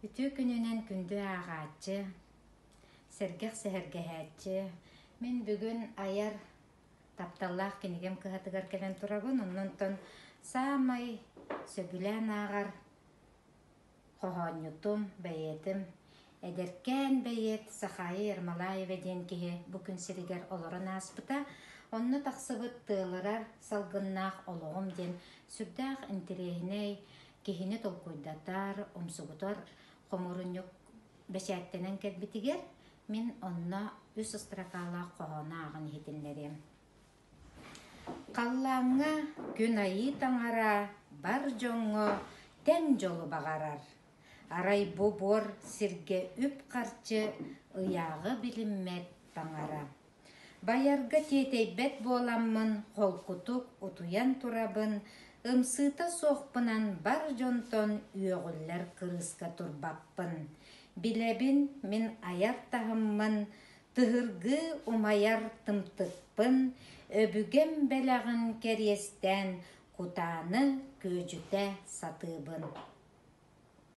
Үтүө күнүнэн күндү ааҕааччы, сэргэх сэһэргэһээччи. Мин бүгүн айар тапталлаах кинигэм кыһатыгар кэлэн турабын. Оннонтон саамай сөбүлээн ааҕар Хоһоонньутум, бэйиэтим, эдэркээн бэйиэт Сахаайа Ермолаева диэн киһи бу күн сиригэр олорон ааспыта. Онно тахсыбыт Тыалырар салгыннаах олоҕум диэн сүрдээх интэриэһинэй, киһини толкуйдатар, умсугутар хомуурунньук бэчээттэнэн кэлбитигэр мин онно үс ыстракаалаах хоһоону ааҕан иһитиннэриэм. Халлааҥҥа күн айыы таҥара бар дьоҥҥо тэҥ дьолу баҕарар. Арай бу буор сиргэ үп-харчы ыйааҕы билиммэт таҥара. Байарга тиэтэйбэт буоламмын холкутук утуйан турабын, ымсыыта суохпунан бар дьонтон үөҕүллэр кырыыска турбаппын. Билэбин мин айар таһыммын Тыһыргыы умайар тымтыкпын, өбүгэм бэлэҕин кэриэстээн кутааны күөдьүтэ сатыыбын.